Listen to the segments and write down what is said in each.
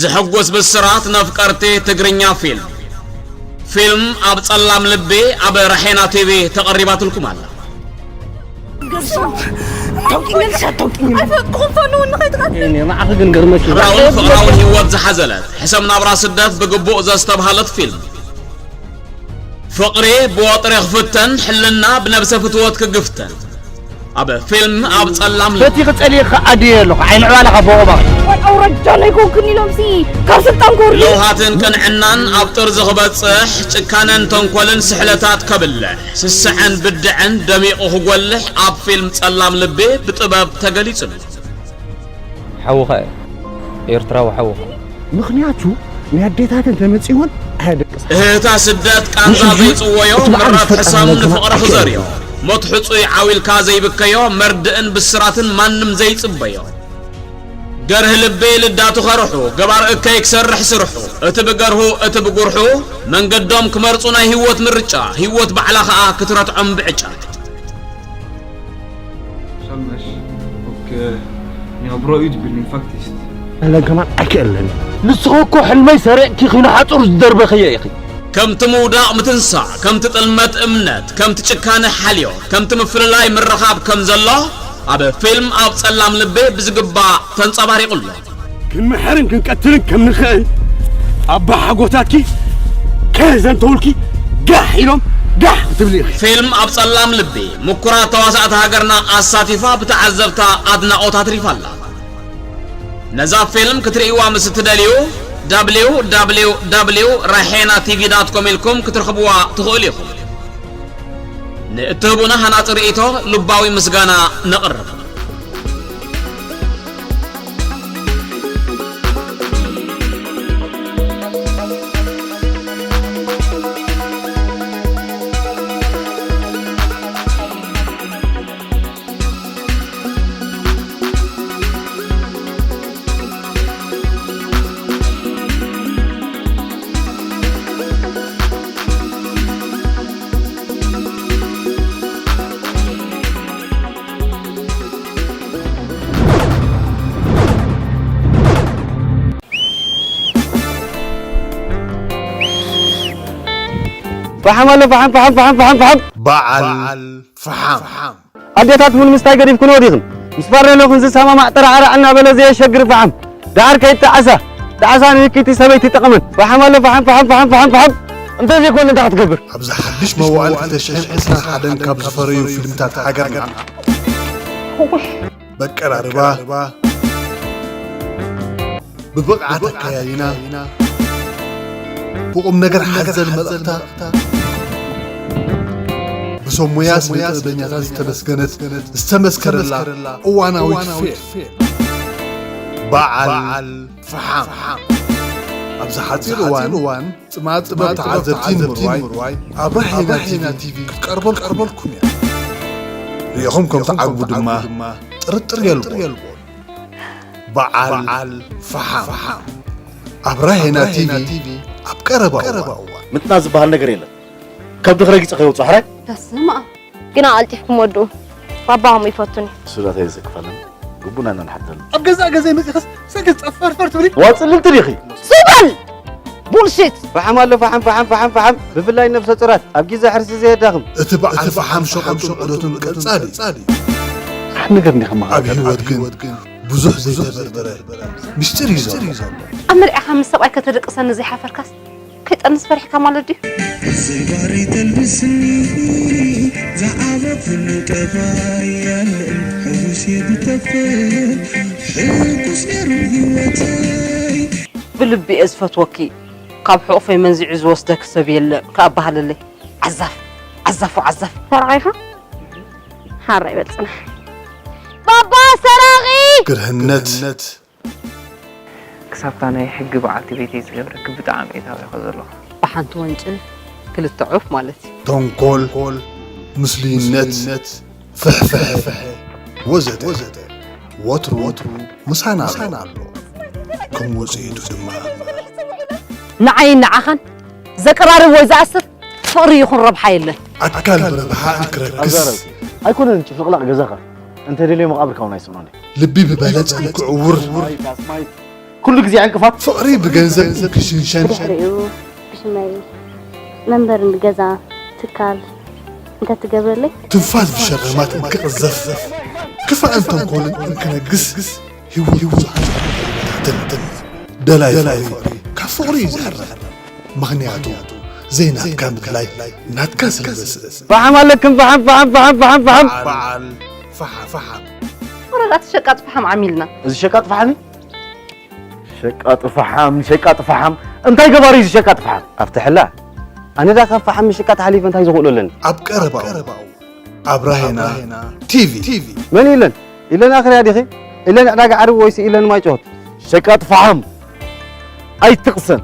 ዘሐጉስ ብስራት ነፍቀርቲ ትግርኛ ፊልም። ፊልም ኣብ ጸላም ልቢ ኣብ ራሄና ቲቪ ተቐሪባትልኩም ኣላ። ታውቂኛለሽ ኣታውቂኝም? ኣይፈለጥኩኹም፣ ፈንው ንኸይትቐትል። እኔ ንዓኺ ግን ገርመኪ። ሕብራውን ፍቕራውን ህይወት ዝሓዘለት፣ ሕሰም ናብራ ስደት ብግቡእ ዘስተብሃለት ፊልም። ፍቕሪ ብወጥሪ ክፍተን፣ ሕልና ብነብሰ ፍትወት ክግፍተን። ኣብ ፊልም ኣብ ጸላም ልቢ። በቲ ክጸልየካ ኣድየ ኣለኹ ዓይኒ ዕባለኻ በቑባቕ። ቆልዓ ውረጃ ናይ ኮንክን ኢሎም ሲ ካብ ስልጣን ክወርዱ። ለውሃትን ቅንዕናን ኣብ ጥርዚ ክበጽሕ፣ ጭካነን ተንኮልን ስሕለታት ከብልሕ፣ ስስዐን ብድዐን ደሚቑ ክጎልሕ ኣብ ፊልም ጸላም ልቢ ብጥበብ ተገሊጹ ኣሎ። ሓውኻ እዩ ኤርትራዊ ሓውኻ። ምኽንያቱ ናይ ኣዴታተን ተመጺወን ኣየደቅሳ። እህታ ስደት ቃንዛ ዘይጽወዮ ምረት ሕሳም ንፍቕሪ ክዘርዮ ሞት ሕጹይ ዓዊልካ ዘይብከዮ መርድእን ብስራትን ማንም ዘይጽበዮ ገርህ ልቢ ልዳቱ ከርሑ ገባር እከይ ክሰርሕ ስርሑ እቲ ብገርሁ እቲ ብጉርሑ መንገዶም ክመርጹ ናይ ህይወት ምርጫ ህይወት ባዕላ ኸኣ ክትረትዖም ብዕጫ Som mest. Och eh, ni har bra utbildning faktiskt. ለገማን ኣይክእልን። ንስኺ እኮ ሕልመይ ሰሪቕኪ ኺኖ ሓጹር ዝደርበኽዮ ኢኺ። ከምቲ ምውዳቕ ምትንሳእ፣ ከምቲ ጥልመት እምነት፣ ከምቲ ጭካነ ሓልዮ፣ ከምቲ ምፍልላይ ምርኻብ ከም ዘሎ ኣብ ፊልም ኣብ ጸላም ልቢ ብዝግባእ ተንጸባሪቑ ኣሎ። ክንምሕርን ክንቀትልን ከም ንኽእል ኣባ ሓጎታትኪ ከዘንተውልኪ ጋሕ ኢሎም ጋሕ ክትብሊ ኢኺ። ፊልም ኣብ ጸላም ልቢ ምኩራት ተዋሳእቲ ሃገርና ኣሳቲፋ ብተዓዘብታ ኣድናቖት ኣትሪፋ ኣላ። ነዛ ፊልም ክትርእይዋ ምስ እትደልዩ www ራሄና ቲቪ ዳት ኮም ኢልኩም ክትረኽብዋ ትኽእሉ ኢኹም። ንእትህቡና ሃናጺ ርእይቶ ልባዊ ምስጋና ነቕርብ። ፈሓም ኣሎ ፈሓም ፈሓም ፈሓም ፈሓም ፈሓም። በዓል ፈሓም። ኣዴታት ቡን ምስታይ ገዲፍክንኦ ዲኽን? ምስ ፋሬሎኽን ዝሰማማዕ ጥራዕራዕ እናበለ ዘየሸግር ፈሓም። ደሓር ከይጠዓሳ፣ ጣዕሳ ንህኪቲ ሰበይቲ ጠቕመን። ፈሓም ኣሎ ፈሓም ፈሓም ፈሓም ፈሓም ፈሓም። እንተዘይኮነ እንታይ ክትገብር? ኣብዚ ሓድሽ መዋዕል ክልተ ሽሕን ዕስራን ሓደን ካብ ዝፈረዩ ፊልምታት ሃገርና በቀራርባ ብብቕዓት ኣከያይና ብቑም ነገር ሓዘል መልእኽታ ብሰብ ሞያ ስነ ጥበበኛታት ዝተመስገነት ዝተመስከረላ እዋናዊት ፊልም በዓል ፈሓም ኣብዚ ሓፂር እዋን ፅማድ ጥበብ ተዓዘብቲ ንምርዋይ ኣብ ራሄና ቲቪ ክትቀርበልኩም እያ። ሪኢኹም ከም ትዓግቡ ድማ ጥርጥር የልቦን። በዓል ፈሓም ኣብ ራሄና ቲቪ ኣብ ቀረባ እዋን። ምጥናስ ዝበሃል ነገር የለን። ከብድኺ ረጊጸ ከይወጽኦ ሕራይ። በስመ ኣብ። ግና ቀልጢፍኩም ወድኡ። ባባኹም ይፈቱኒ። እሱ ዳታ የዘክፋለን። ግቡና ነንሓተን። ኣብ ገዛእ ገዛይ መጺኸስ ሰገዝ ጸፈርፈር ትብሊ። ዋጽልልቲ ዲኺ? ሱበል! ቡልሽት! ፈሓም ኣሎ ፈሓም ፈሓም ፈሓም ፈሓም። ብፍላይ ነብሰ ጹራት ኣብ ግዜ ሕርሲ ዘየዳኽም። እቲ በዓል ፈሓም ሸቐጡን ዑደቱን ቀጻሊ እዩ። ሓደ ነገር እንዲኻ መሃር ኣብ ህይወት ግን ብዙሕ ዘይተበርበረ ምስጢር እዩ ዘሎ። ኣብ መርዓኻ ምስ ሰብኣይ ከተደቅሰኒ ዘይሓፈርካስ ከይጠንስ ፈሪሕካ ማለት ድዩ? ዝባሪ ተልብስኒ ዝዓበኩሉ ጠባይ ያለን ሕጉስ የብተፈል ሕጉስ ነሩ ህይወተይ ብልቢ እየ ዝፈትወኪ ካብ ሕቑፈይ መንዚዑ ዝወስደኪ ሰብ የለ ከኣባህለለይ ዓዛፍ ዓዛፉ ዓዛፍ ተራኺኻ ሓራ ይበል ጽናሕ ባባ ሰራቒ ግርህነት ክሳብታ ናይ ሕጊ በዓልቲ ቤተይ ዝገብረኪ ብጣዕሚ እየ ታቢኸ ዘለኹ። ብሓንቲ ወንጭል ክልተ ዑፍ ማለት እዩ። ተንኮል ምስልዩነት ፍሕፍሕ ወዘተ ወትሩ ወትሩ ምሳና ኣሎ ከም ውፅኢቱ ድማ ንዓይን ንዓኻን ዘቀራርብ ወይ ዝኣስር ፍቕሪ ይኹን ረብሓ የለን። ኣካል ብረብሓ እንክረክስ ኣይኮነን ጭፍልቕላቕ ገዛኻ እንተደልዮ መቓብርካ እውን ኣይስእኖን እዩ። ልቢ ብበለጸ እንክዕውር ኩሉ ግዜ ዕንቅፋት። ፍቕሪ ብገንዘብ እንክሽንሸን። ብድሕሪኡ ብሽመይ መንበሪ ገዛ ትካል እንተትገብረለይ ትንፋስ ብሸረማት እንክቕዘፍ። ክፋእን ተንኮልን እንክነግስ። ህይወት ብዙሓት ተንትን። ደላይ ፍቕሪ ካብ ፍቕሪ እዩ ዝሕረር። ምኽንያቱ ዘይናትካ ምድላይ ናትካ ስለ ዘስእስ። ፈሓም ኣለክን ፈሓም ፈሓም ፈሓም ፈሓም ፈሓም። በዓል ፈሓም ፈሓም ወረዳት ሸቃጥ ፈሓም ዓሚልና እዚ ሸቃጥ ፈሓም እዩ። ሸቃጥ ፈሓም ሸቃጥ ፈሓም እንታይ ገባሪ እዚ ሸቃጥ ፈሓም ኣብቲ ሕላ ኣነ ዳ ካብ ፈሓም ምሽቃጥ ሓሊፈ እንታይ ዝኽእሎ ኣለኒ። ኣብ ቀረባኡ ኣብ ራሄና ቲቪ መን ኢለን ኢለን ኣኽርያ ዲኺ ኢለን ዕዳጋ ዓርቢ ወይሲ ኢለን ማይጨወት። ሸቃጥ ፈሓም ኣይትቕሰን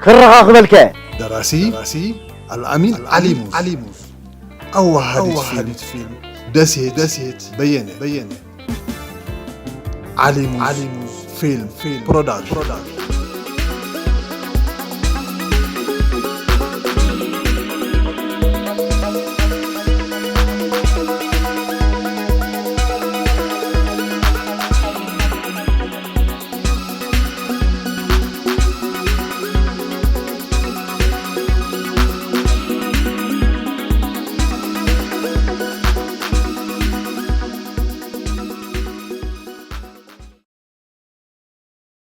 ክረኻኽበልካ እየ። ደራሲ ኣልኣሚን ዓሊሙዝ። ኣዋሃዲት ፊልም ደሴት በየነ። ዓሊሙዝ ፊልም ፕሮዳክሽን።